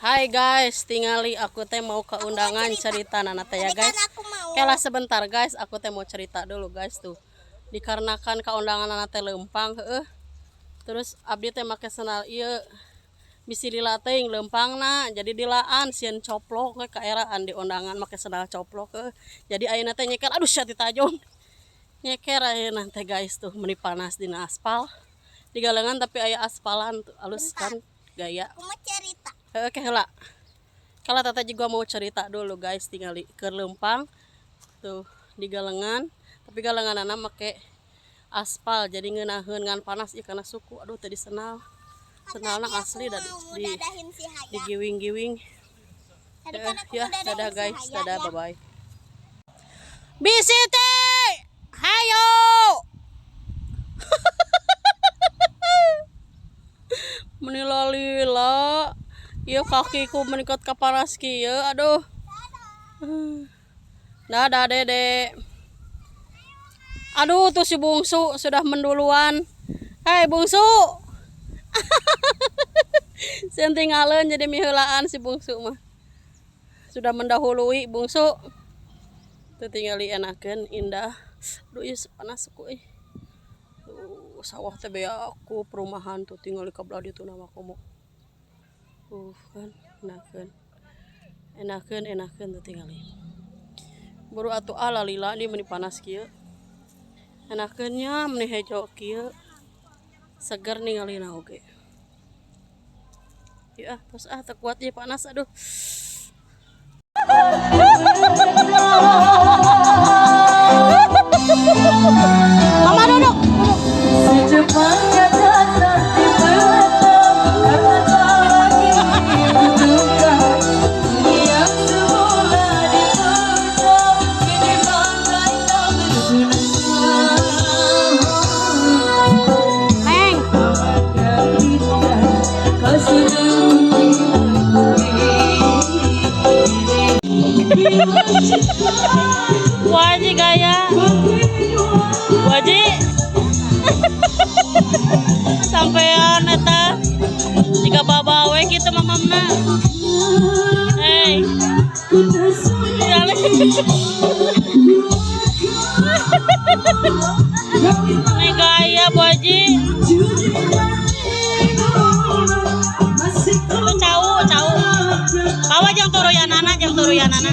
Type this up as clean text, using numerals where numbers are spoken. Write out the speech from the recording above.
Hai guys, tingali aku teh mau ke undangan cerita nana teh ya guys. Kela sebentar guys, aku teh mau cerita dulu guys tuh. Dikarenakan ke undangan nana teh lempang heueuh. Terus abdi teh make sendal ieu bisi lila teuing lempangna, jadi dilaan sieun coplok we kaeraan di undangan make sendal coplok heueuh. Jadi ayeuna teh nyeker, aduh sia ditajong. Nyeker ayeuna teh guys tuh meni panas dina aspal. Di galengan tapi aya aspalan tuh alus kan gaya. Aku mau cerita. Oke lah. Kalau Tata juga mau cerita dulu guys, tinggal ke lempang tuh di galengan, tapi galengan make aspal jadi ngeunaheun ngan panas ieu kana suku. Aduh tadi senal. Senalna asli da di giwing-giwing. Ya, dadah guys, dadah bye bye. BCT. Hayo. Meni lalila. Iya kakiku meningkat ke panas kieu, aduh. Dadah Dede. Aduh tuh si bungsu sudah menduluan. Hai bungsu. Sentingaleun jadi miheulaan si bungsu mah. Sudah mendahului bungsu. Tuh tingali enakeun indah. Aduh ieu panas ku euy. Tuh sawah teh bea aku perumahan tuh tingali ka belah ditu nama komo. Kan enakeun. Enakeun enakeun tuh tingali. Buru atuh ala lila di meni panas kieu. Enakeun nya meni hejo kieu. Seger ningalina oge. Ya, terus ah teu kuat ieu panas aduh. Mama duduk, duduk. Wajib gaya, wajib sampean eta jika babawe gitu mamamna. Hey, nih gaya wajib. Cau, cau. Bawa jang turuyanana, jang turuyanana.